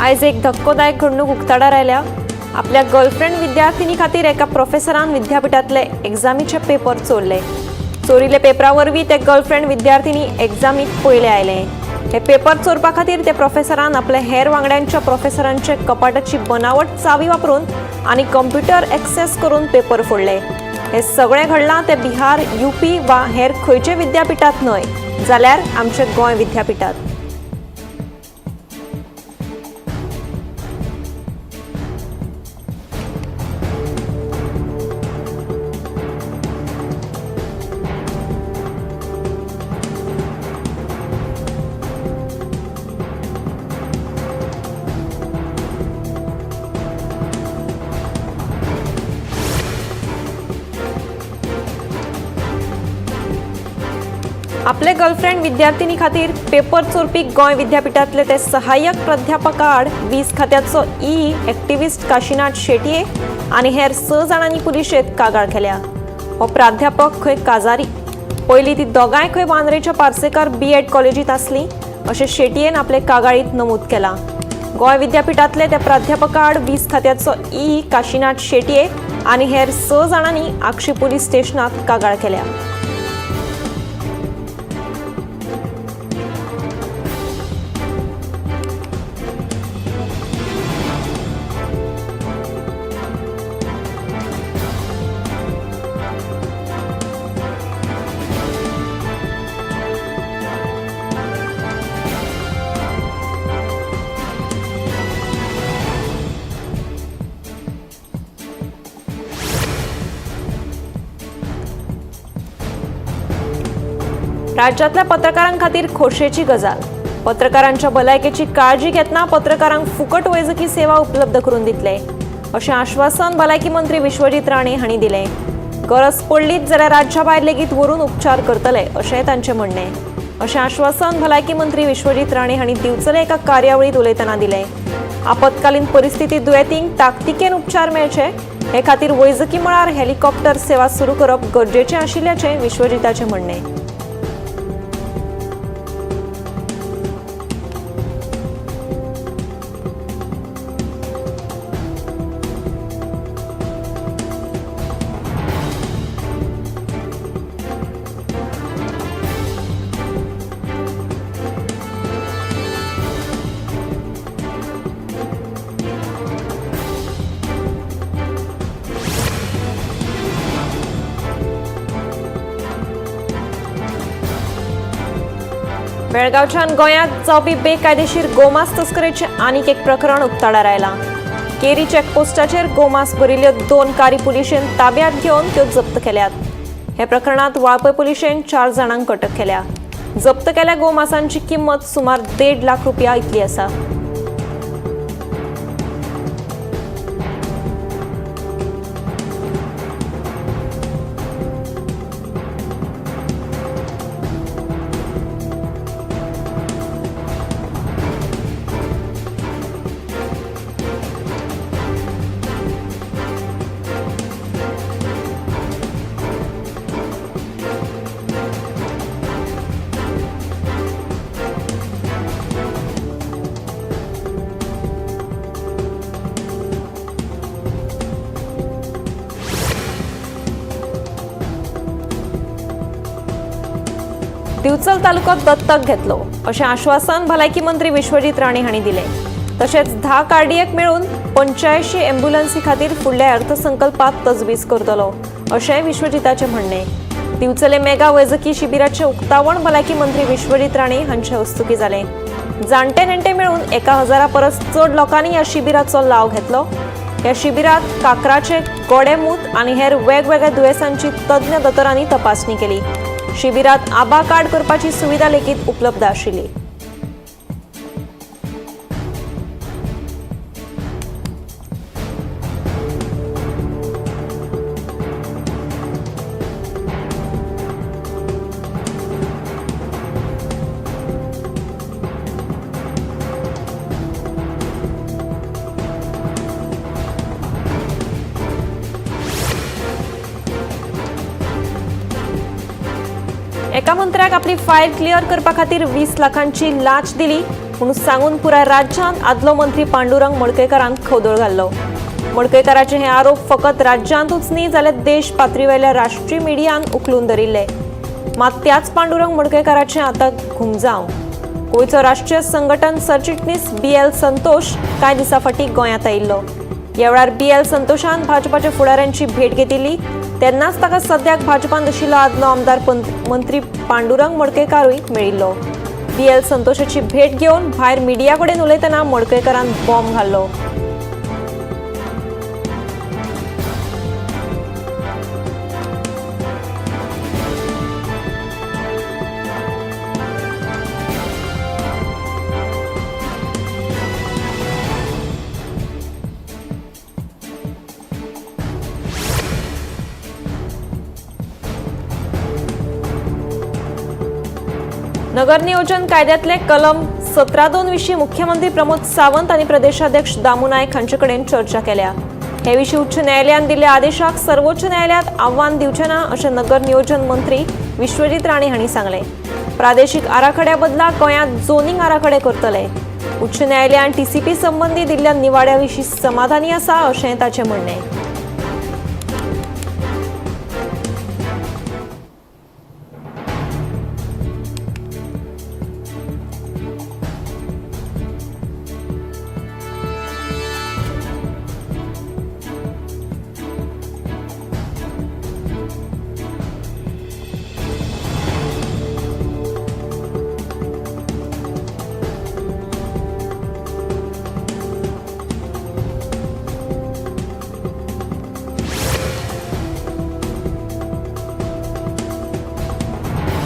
आयज एक धक्कोदायक घडणूक उक्ताडार आयल्या. आपल्या गर्लफ्रेंड विद्यार्थिनी खातीर एका प्रोफेसरान विद्यापीठांतले एग्जामीचे पेपर चोरले. चोरिल्ले पेपरा वरवीं ते गर्लफ्रेंड विद्यार्थिनी एग्जामीक पयले आयले. हे पेपर चोरपा खातीर ते प्रोफेसरान आपल्या हेर वांगड्यांच्या प्रोफेसरांचे कपाटाची बनावट चावी वापरून आनी कंप्युटर एक्सेस करून पेपर फोडले. हे सगळें घडलां ते बिहार, यूपी वा हेर खंयचे विद्यापीठांत न्हय, जाल्यार आमचे गोंय विद्यापीठांत. आपले गर्लफ्रेंड विद्यार्थिनी खातीर पेपर चोरपी गोंय विद्यापीठांतले ते सहाय्यक प्राध्यापका आड वीज खात्याचो ई एक्टिव्हिस्ट काशीनाथ शेटये आनी हेर 6 जाणांनी पुलिशेंत कागाळ केल्या. हो प्राध्यापक खंय काजारी, पयलीं ती दोगांय खंय वांद्रेच्या पार्सेकार बी.एड कॉलेजींत आसली अशें शेटयेन आपले कागाळींत नमूद केलां. गोंय विद्यापीठांतले त्या प्राध्यापका आड वीज खात्याचो ई काशीनाथ शेटये आनी हेर 6 जाणांनी आगशी पुलीस स्टेशनांत कागाळ केल्या. राज्यातल्या पत्रकारांखातीर खोशेची गजाल. पत्रकारांच्या भलायकेची काळजी घेतना पत्रकारांक फुकट वैजकी सेवा उपलब्ध करून दितले अशें आश्वासन भलायकी मंत्री विश्वजीत राणे हांणी दिलें. गरज पडलीच जाल्यार राज्या भायर लेगीत व्हरून उपचार करतले अशेंय तांचें म्हणणें. अशें आश्वासन भलायकी मंत्री विश्वजीत राणे हांणी दिवचले एका कार्यावळींत उलयतना दिलें. आपत्कालीन परिस्थितीत दुयेंतींक ताकतिकेन उपचार मेळचे हे खातीर वैजकी मळार हेलिकॉप्टर सेवा सुरू करप गरजेचें आशिल्ल्याचें विश्वजीताचें म्हणणें. बेळगांवच्यान गोंयांत जावपी बेकायदेशीर गोमांस तस्करेचें आनीक एक प्रकरण उक्ताडार आयलां. केरी चॅकपोस्टाचेर गोमांस भरिल्ल्यो 2 कारी पुलिशेन ताब्यांत घेवन त्यो जप्त केल्यात. हे प्रकरणांत वाळपय पुलिशेन 4 जाणांक अटक केल्या. जप्त केल्या गोमांसांची किंमत सुमार 1.5 लाख रुपया इतली आसा. दिवचल तालुको दत्तक घेतलो अशें आश्वासन भलायकी मंत्री विश्वजीत राणे हांणी दिलें. तशेंच 10 कार्डियक मेळून 85 एम्ब्युलन्सी खातीर फुडल्या अर्थसंकल्पात तजवीज करतलो अशेंय विश्वजीताचें म्हणणें. दिवचले मेगा वैजकी शिबिराचें उक्तावण भलायकी मंत्री विश्वजीत राणे हांचे हस्तुकीं जालें. जाणटे नेणटे मेळून 1000 परस चड लोकांनी ह्या शिबिराचो लाव घेतलो. ह्या शिबिरात काकराचे गोडेमूत आनी हेर वेगवेगळ्या दुयेंसांची तज्ञ दोतोरांनी तपासणी केली. शिबिरात आबा कार्ड करपाची सुविधा लेगीत उपलब्ध आशिल्ली. एका मंत्र्याक आपली फायल क्लियर करपा खातीर 20 लाखांची लांच दिली. म्हणून सांगून पुराय राज्यांत आदलो मंत्री पांडुरंग मडकयकारान खवदळ घाल्लो। मडकयकाराचे हे आरोप फकत राज्यांतूच न्ही जाल्यार देश पातळीवेल्या राष्ट्रीय मिडियान उखलून धरिल्ले। मात त्याच पांडुरंग मडकयकाराचे आतां घुमजाव। गोंयचो राष्ट्रीय संघटन सरचिटणीस बी.एल. संतोष कांय दिसां फाटीं गोंयांत आयिल्लो। ह्या वेळार बी.एल. संतोषान भाजपाच्या फुडाऱ्यांची भेट घेतिल्ली। तेन्नाच ताका सद्याक भाजपान आशिल्लो आदलो आमदार मंत्री पांडुरंग मडकयकारूय मेळिल्लो। बी.एल. संतोषाची भेट घेवन भायर मिडिया कडेन उलयतना मडकयकारान बॉम्ब घाल्लो। नगर नियोजन कायद्यातले कलम 17(2) विशीं मुख्यमंत्री प्रमोद सावंत आनी प्रदेशाध्यक्ष दामू नायक हांचे कडेन चर्चा केल्या। हे विशीं उच्च न्यायालयान दिल्ल्या आदेशाक सर्वोच्च न्यायालयांत आव्हान दिवचें ना अशें नगर नियोजन मंत्री विश्वजीत राणे हांणी सांगलें। प्रादेशीक आराखड्या बदला गोंयांत झोनिंग आराखडे करतले। उच्च न्यायालयान टीसीपी संबंदी दिल्ल्या निवाड्या विशीं समाधानी आसा अशें ताचें म्हणणें।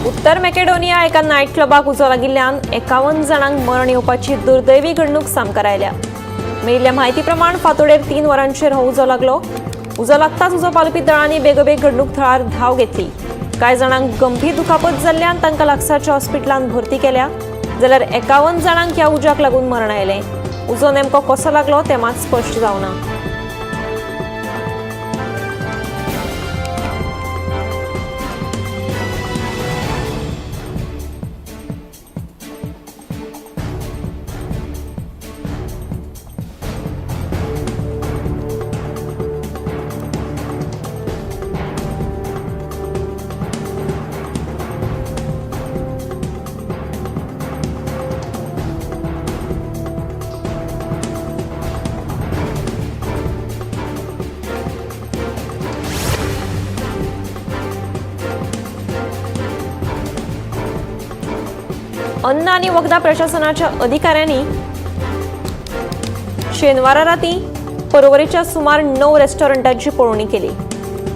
उत्तर मॅकेडोनिया एका नायट क्लबाक उजो लागिल्ल्यान 51 जाणांक मरण येवपाची दुर्दैवी घडणूक सामकार आयल्या। मेळिल्ल्या म्हायती प्रमाण फांतोडेर 3 वरांचेर हो उजो लागलो। उजो लागताच उजो पालोवपी दळांनी बेगोबेग घडणूक थळार धांव घेतली। कांय जाणांक गंभीर दुखापत जाल्ल्यान तांकां लागसारच्या हॉस्पिटलांत भरती केल्या, जाल्यार 51 जाणांक ह्या उज्याक लागून मरण आयलें। उजो नेमको कसो लागलो तें मात स्पश्ट जावना। अन्न आनी वखदां प्रशासनाच्या अधिकाऱ्यांनी शेनवारा राती परवरीच्या सुमार 9 रेस्टॉरंटांची पळोवणी केली।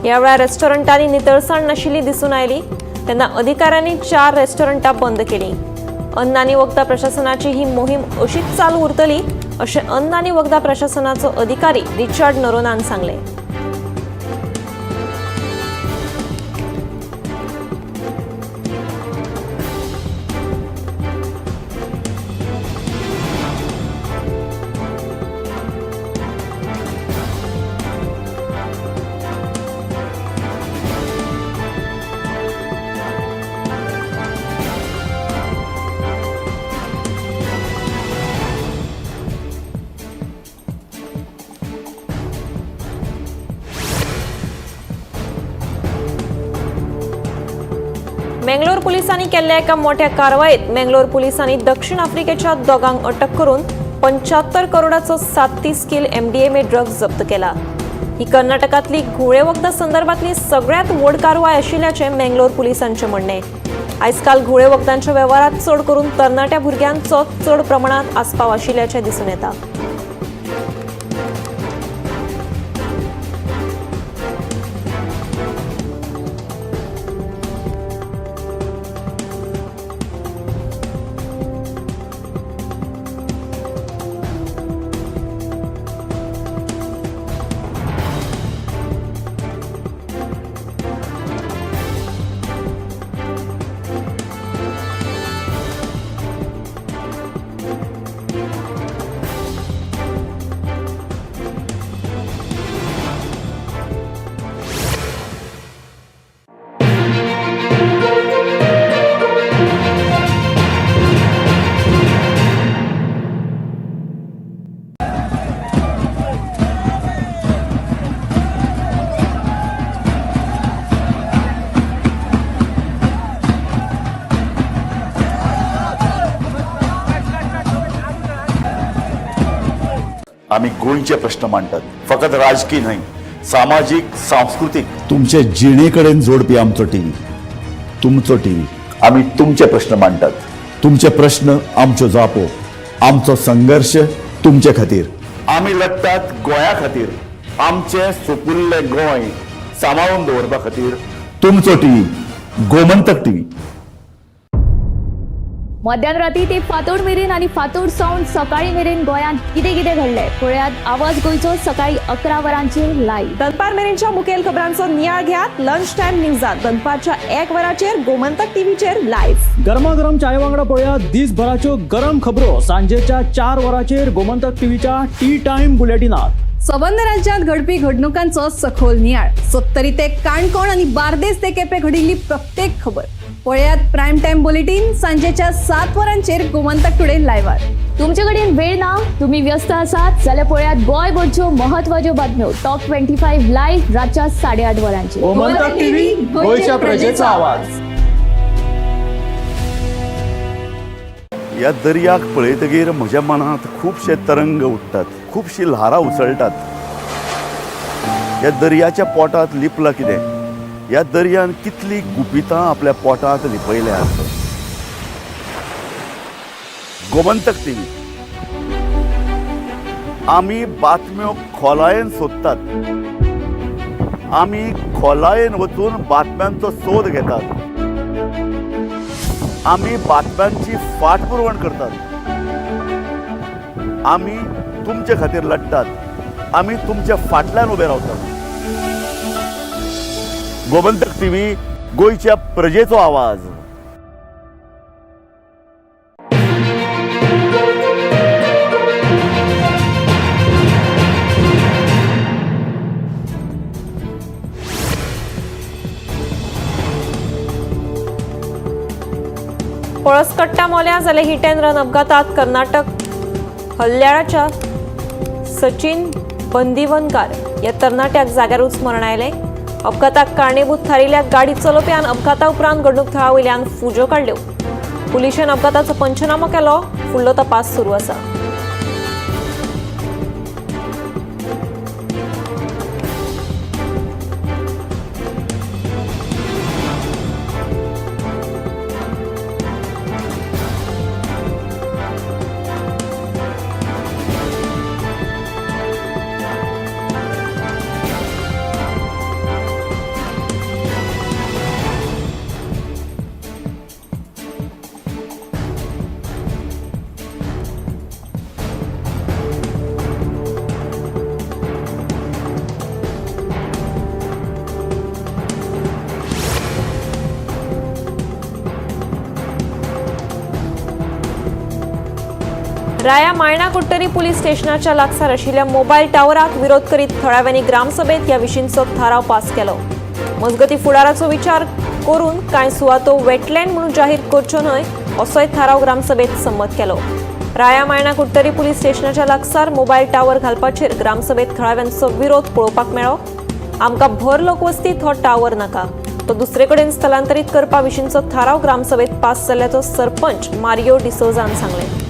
ह्या वेळार रेस्टॉरंटांनी नितळसाण नाशिल्ली दिसून आयली तेन्ना अधिकाऱ्यांनी 4 रेस्टॉरंटां बंद केली। अन्न आनी वखदां प्रशासनाची ही मोहीम अशीच चालू उरतली अशें अन्न आनी वखदां प्रशासनाचो अधिकारी रिचर्ड नरोनान सांगलें। मेंगलोर पुलिसांनी केल्ल्या एका मोठ्या कारवायेत मेंगलोर पुलिसांनी दक्षिण आफ्रिकेच्या दोगांक अटक करून 75 करोडाचो 37 किल एमडीएमए ड्रग्ज जप्त केला। ही कर्नाटकांतली घुंवळे वखदां संदर्भातली सगळ्यांत व्हड कारवाय आशिल्ल्याचें मेंगलोर पुलिसांचें म्हणणें। आयजकाल घुंवळे वखदांच्या वेव्हारांत चड करून तरणाट्या भुरग्यांचो चड प्रमाणांत आस्पाव आशिल्ल्याचें दिसून येता। आमी गोंयचे प्रश्न मांडटात, फकत राजकी न्हय, सामाजीक, सांस्कृतीक, तुमचे जिणे कडेन जोडपी आमचो टीव्ही, तुमचो टीव्ही. आमी तुमचे प्रश्न मांडटात, तुमचे प्रश्न आमच्यो जापो, आमचो संघर्श तुमचे खातीर. आमी लढटात गोंया खातीर, आमचें सुपुल्लें गोंय सांबाळून दवरपा खातीर. तुमचो टीव्ही, गोमंतक टीव्ही. मध्यान राती ते फांतोड मेरेन आनी फांतोड सावन सकाळी मेरेन गोंयांत कितें कितें घडलें पळयात आवाज गोंयचो सकाळी 11 वरांचेर लायव्ह. दनपार मेरेनच्या मुखेल खबरांचो नियाळ घेयात लंच टायम न्यूजात दनपारच्या 1 वराचेर गोमंतक टीव्हीचेर लायव्ह. गरमागरम चाये वांगडा पळया दिसभराच्यो गरम खबरो सांजेच्या 4 वरांचेर गोमंतक टीव्हीच्या टी टायम बुलेटिनात. सबंद राज्यात घडपी घडणुकांचो सखोल नियाळ, सत्तरी ते काणकोण आनी बार्देस ते केपें घडिल्ली प्रत्येक खबर पळयात प्रायम टायम बुलेटीन सांजेच्या 7 वरांचेर गोमंतक टुडे लायव्हार. तुमचे कडेन वेळ ना, तुमी व्यस्त आसात जाल्यार पळयात गोंयभरच्यो महत्वाच्यो बातम्यो टॉप 25 लायव्ह रातच्या 8:30 वरांचेर. गोमंतक टीव्ही, गोंयच्या प्रजेचा आवाज. ह्या दर्याक पळयतगीर म्हज्या मनांत खुबशे तरंग उठ्ठात, खुबशीं ल्हारां उसळटात. ह्या दर्याच्या पोटांत लिपलां कितें? ह्या दर्यान कितलीं गुपितां आपल्या पोटांत लिपयल्यात? गोमंतक टीव्ही, आमी बातम्यो खोलायेन सोदतात, आमी खोलायेन वचून बातम्यांचो सोद घेतात, आमी बातम्यांची फाटपुरवण करतात, आमी तुमचे खातीर लढटात, आमी तुमच्या फाटल्यान उबे रावतात. गोमंतक टीव्ही, गोंयच्या प्रजेचो आवाज. पळसकट्टा मोल्या जाले हिट अँड रन अपघातात कर्नाटक हल्ल्याळाच्या सचिन बंदिवनकार ह्या तरणाट्याक जाग्यारूच मरण आयलें. अपघाताक कारणीभूत थारिल्ल्या गाडी चलोवप्यान अपघाता उपरांत घडणूक थळा वयल्यान फुज्यो काडल्यो. पुलिशेन अपघाताचो पंचनामो केलो, फुडलो तपास सुरू आसा. राया मायणा कुडटरी पुलीस स्टेशनाच्या लागसार आशिल्ल्या मोबायल टावराक विरोध करीत थळाव्यांनी ग्रामसभेत ह्या विशींचो थाराव पास केलो. मजगती फुडाराचो विचार करून कांय सुवातो वेटलँड म्हणून जाहीर करच्यो न्हय असोय थाराव ग्रामसभेत संमत केलो. राया मायणा कुडटरी पुलीस स्टेशनाच्या लागसार मोबायल टावर घालपाचेर ग्रामसभेत थळाव्यांचो विरोध पळोवपाक मेळ्ळो. आमकां भर लोकवस्तीत हो टावर नाका, तो दुसरे कडेन स्थलांतरीत करपा विशींचो थाराव ग्रामसभेत पास जाल्ल्याचो सरपंच मारियो डिसोझान सांगलें.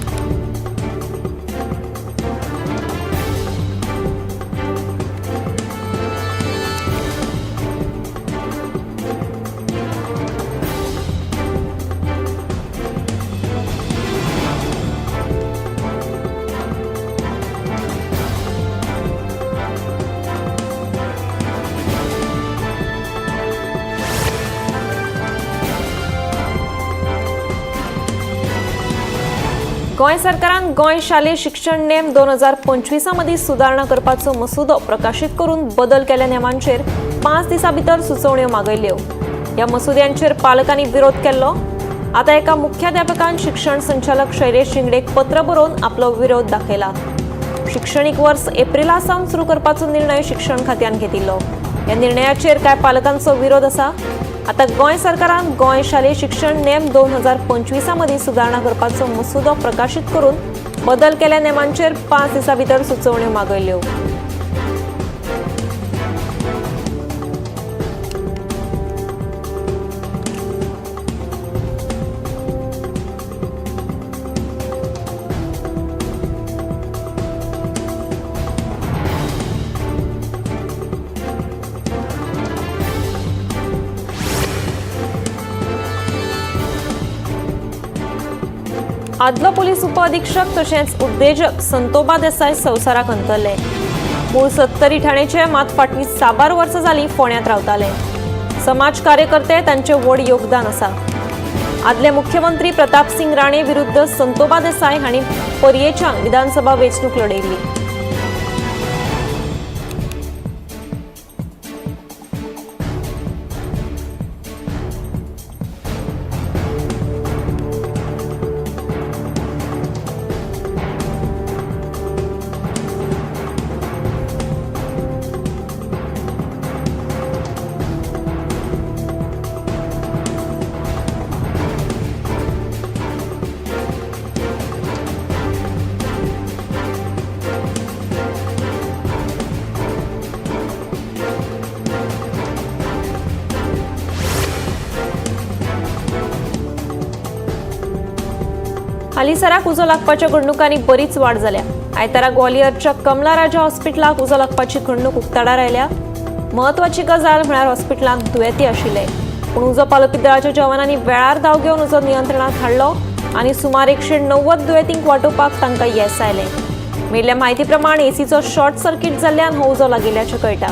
गोंय सरकारान गोंय शालेय शिक्षण नेम 2025 मदीं सुदारणा करपाचो मसुदो प्रकाशीत करून बदल केल्ल्या नेमांचेर 5 दिसां भितर सुचोवण्यो मागयल्यो. ह्या मसुद्यांचेर पालकांनी विरोध केल्लो. आतां एका मुख्याध्यापकान शिक्षण संचालक शैलेश शिंगडेक पत्र बरोवन आपलो विरोध दाखयला. शिक्षणीक वर्स एप्रिला सावन सुरू करपाचो निर्णय शिक्षण खात्यान घेतिल्लो. ह्या निर्णयाचेर कांय पालकांचो विरोध आसा. आतां गोंय सरकारान गोंय शालेय शिक्षण नेम 2025 मदीं सुदारणा करपाचो मसुदो प्रकाशीत करून बदल केल्ल्या नेमांचेर 5 दिसां भितर सुचोवण्यो मागयल्यो. आदलो पोलीस उपअधिक्षक तशेंच उद्देजक संतोबा देसाय संवसाराक अंतरले. मूळ सत्तरी ठाणेचे, मात फाटलीं साबार वर्सां जालीं फोंड्यांत रावताले. समाज कार्यकर्ते तांचें व्हड योगदान आसा. आदले मुख्यमंत्री प्रतापसिंग राणे विरुद्ध संतोबा देसाय हांणी पर्येच्यान विधानसभा वेंचणूक लढयल्ली. हालींसराक उजो लागपाच्या घडणुकांनी बरीच वाड जाल्या. आयतारा ग्वालियरच्या कमला राजा हॉस्पिटलाक उजो लागपाची घडणूक उक्ताडार आयल्या. म्हत्वाची गजाल म्हळ्यार हॉस्पिटलांत दुयेंती आशिल्ले, पूण उजो पालोवपी दळाच्या जवानांनी वेळार धांव घेवन उजो नियंत्रणांत हाडलो आनी सुमार 190 दुयेंतींक वाटोवपाक तांकां येस आयलें. मेळिल्ल्या म्हायती प्रमाण एसीचो शॉर्ट सर्किट जाल्ल्यान हो उजो लागिल्ल्याचें कळटा.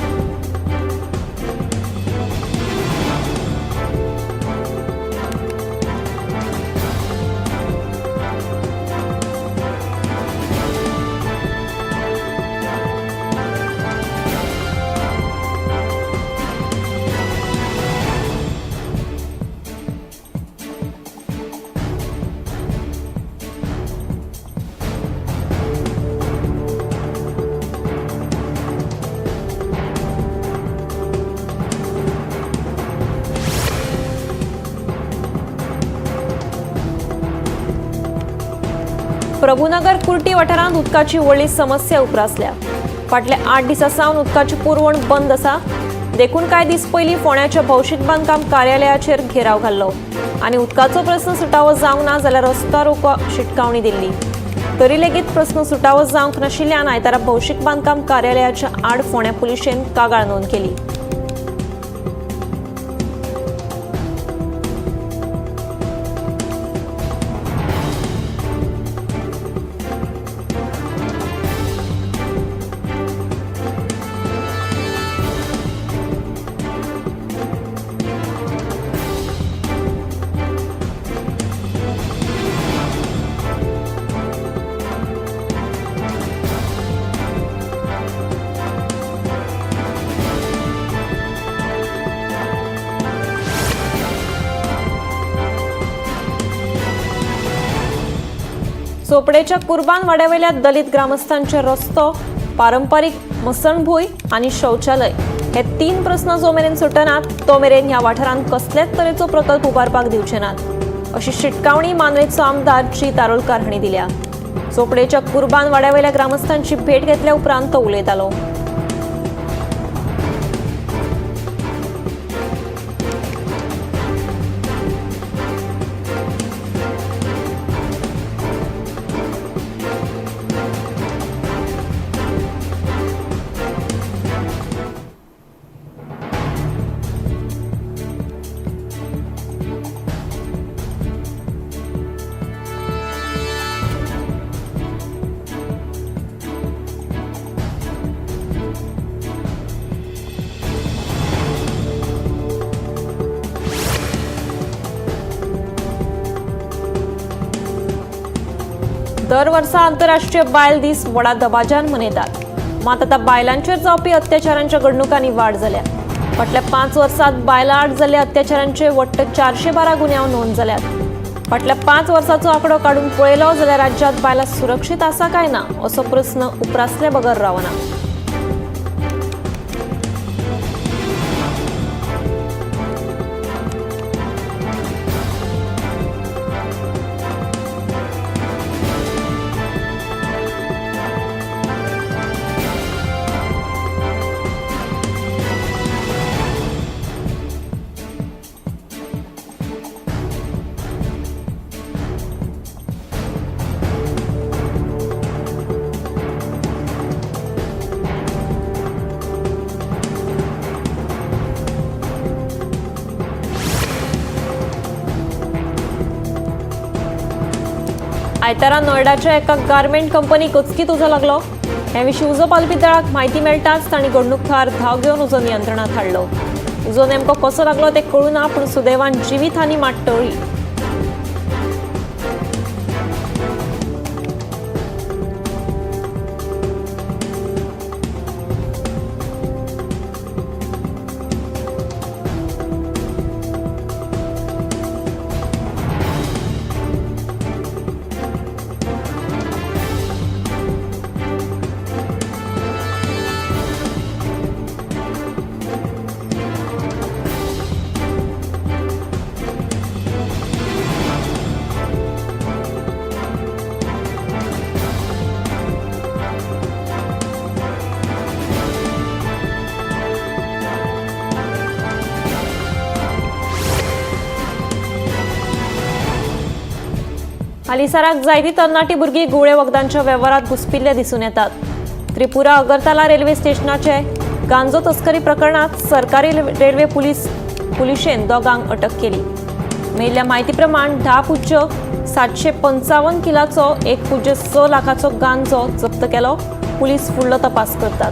प्रभुनगर कुर्टी वाठारांत उदकाची व्हडली समस्या उप्रासल्या. फाटल्या 8 दिसां सावन उदकाची पुरवण बंद आसा. देखून कांय दीस पयलीं फोंड्याच्या भौशीक बांदकाम कार्यालयाचेर घेराव घाल्लो आनी उदकाचो प्रस्न सुटावो जावंक ना जाल्यार रस्तो रोको शिटकावणी दिल्ली. तरी लेगीत प्रस्न सुटावो जावंक नाशिल्ल्यान आयतारा भौशीक बांदकाम कार्यालयाच्या आड फोंड्या पुलिशेन कागाळ नोंद केली. चोपडेच्या कुर्बान वाड्यावेल्या दलित ग्रामस्थांचे रस्तो, पारंपरीक मसणभूंय आनी शौचालय हे 3 प्रस्न जो मेरेन सुटनात तो मेरेन ह्या वाठारांत कसलेच तरेचो प्रकल्प उबारपाक दिवचे नात अशी शिटकावणी मांद्रेचो आमदार जी तारोलकार हांणी दिल्या. चोपडेच्या कुर्बान वाड्यावेल्या ग्रामस्थांची भेट घेतल्या उपरांत तो उलयतालो. दर वर्सा आंतरराष्ट्रीय बायल दीस व्हडा दबाज्यान मनयतात. मात आतां बायलांचेर जावपी अत्याचारांच्या घडणुकांनी वाड जाल्या. फाटल्या 5 वर्सांत बायलां आड जाल्ल्या अत्याचारांचे वट्ट 412 गुन्यांव नोंद जाल्यात. फाटल्या 5 वर्सांचो आंकडो काडून पळयलो जाल्यार राज्यांत बायलां सुरक्षीत आसा काय ना असो प्रस्न उप्रासले बगर रावना. आयतारा नोयडाच्या एका गार्मेंट कंपनीक अचकीत उजो लागलो. हे विशीं उजो पालपी दळाक म्हायती मेळटाच तांणी घडणूक थळार धांव घेवन उजो नियंत्रणात हाडलो. उजो नेमको कसो लागलो ते कळूं ना, पूण सुदैवान जिवीत हानी मात टळ्ळी. हालींसराक जायती तरणाटी भुरगीं घुंवळे वखदांच्या वेव्हारात घुसपिल्ले दिसून येतात. त्रिपुरा अगरतला रेल्वे स्टेशनाचे गांजो तस्करी प्रकरणात सरकारी रेल्वे पुलिशेन दोगांक अटक केली. मेळिल्ल्या म्हायती प्रमाण 10.755 किलाचो 1.6 लाखाचो गांजो जप्त केलो. पुलीस फुडलो तपास करतात.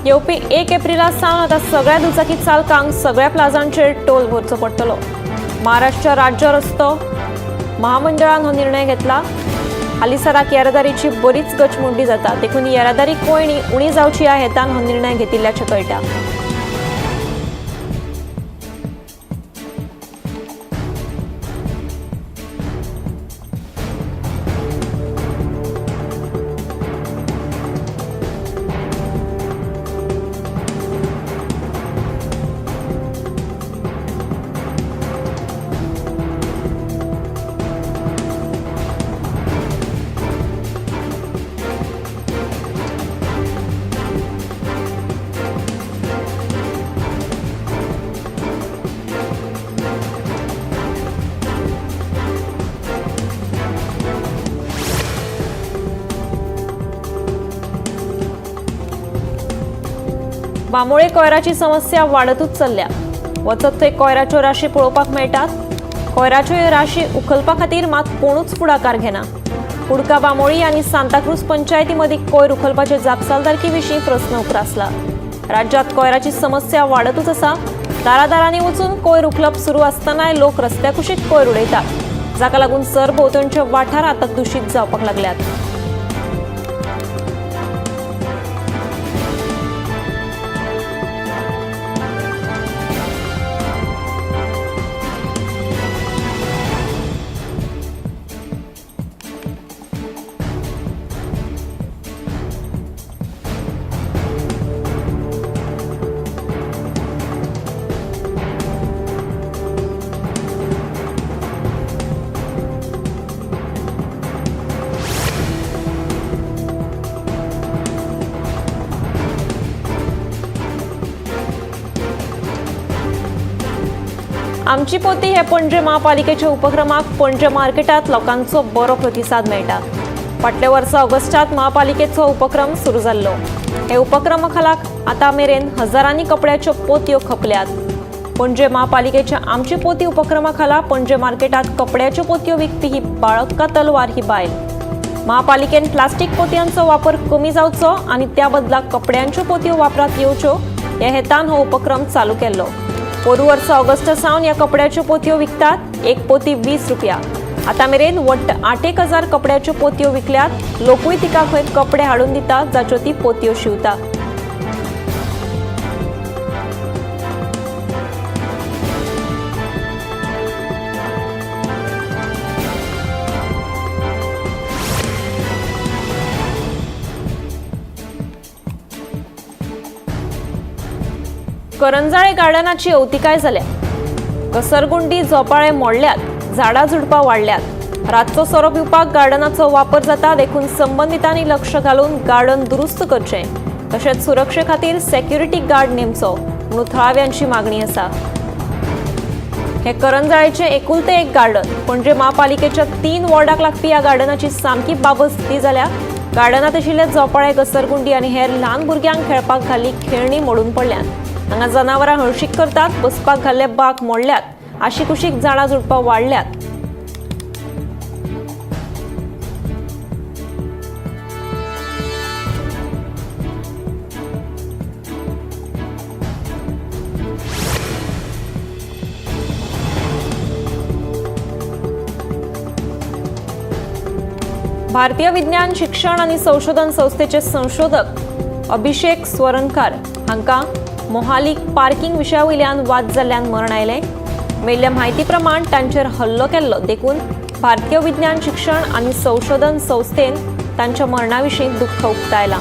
येवपी 1 एप्रिला सावन आतां सगळ्या दुचाकी चालकांक सगळ्या प्लाझांचेर टोल भरचो पडटलो. महाराष्ट्र राज्य रस्तो महामंडळान हो निर्णय घेतला. हालींसराक येरादारीची बरीच गचमुंडी जाता, देखून येरादारी कोयणी उणी जावची ह्या हेतान हो निर्णय घेतिल्ल्याचें कळटा. बांबोळे कोयराची समस्या वाडतूच चल्ल्या. वचत थंय कोयराच्यो राशी पळोवपाक मेळटात. कोयराच्यो ह्यो राशी उखलपा खातीर मात कोणूच फुडाकार घेना. कुडका बांबोळी आनी सांताक्रूज पंचायती मदीं कोयर उखलपाचे जापसालदारकी विशीं प्रस्न उप्रासला. राज्यांत कोयराची समस्या वाडतूच आसा. दारादारांनी वचून कोयर उखलप सुरू आसतनाय लोक रस्त्या कुशीक कोयर उडयतात, जाका लागून सरभोंवतणचे वाठार आतां दुशीत जावपाक लागल्यात. आमची पोती हे पणजे महापालिकेच्या उपक्रमाक पणजे मार्केटात लोकांचो बरो प्रतिसाद मेळटा. फाटल्या वर्सा ऑगस्टात महापालिकेचो उपक्रम सुरू जाल्लो. हे उपक्रमा खाला आतां मेरेन हजारांनी कपड्याच्यो पोतयो खपल्यात. पणजे महापालिकेच्या आमची पोती उपक्रमा खाला पणजे मार्केटात कपड्याच्यो पोतयो विकपी ही बाळक्का तलवार ही बायल. महापालिकेन प्लास्टीक पोतयांचो वापर कमी जावचो आनी त्या बदला कपड्यांच्यो पोतयो वापरात येवच्यो ह्या हेतान हो उपक्रम चालू केल्लो. पोरू वर्सा ऑगस्ट सावन ह्या कपड्याच्यो पोतयो विकतात. एक पोती 20 रुपया. आतां मेरेन वट्ट 8,000 कपड्याच्यो पोतयो विकल्यात. लोकूय तिका खंय कपडे हाडून दितात जाच्यो ती पोतयो शिंवता. करंजाळे गार्डनाची अवतिकाय जाल्या. घसरगुंडी, झोपाळे मोडल्यात, झाडां झुडपां वाडल्यात. रातचो सोरो पिवपाक गार्डनाचो वापर जाता, देखून संबंदितांनी लक्ष घालून गार्डन दुरुस्त करचें, तशेंच सुरक्षे खातीर सेक्युरिटी गार्ड नेमचो म्हणून थळाव्यांची मागणी आसा. हे करंजाळेचे एकुलते एक गार्डन. पणजे म्हापालिकेच्या 3 वॉर्डाक लागपी ह्या गार्डनाची सामकी बाबत स्थिती जाल्या. गार्डनात आशिल्ले झोपाळे, घसरगुंडी आनी हेर ल्हान भुरग्यांक खेळपाक घाल्ली खेळणी मोडून पडल्यात. हांगा जनावरां हळशीक करतात. बसपाक घाल्ले बाक मोडल्यात. आशिकुशीक झाडां झुडपां वाडल्यात. भारतीय विज्ञान शिक्षण आनी संशोधन संस्थेचे संशोधक अभिषेक स्वरणकार हांकां मोहालीक पार्किंग विशया वयल्यान वाद जाल्ल्यान मरण आयलें. मेल्ल्या म्हायती प्रमाण तांचेर हल्लो केल्लो, देखून भारतीय विज्ञान शिक्षण आनी संशोधन संस्थेन तांच्या मरणा विशीं दुख्ख उक्तायलां.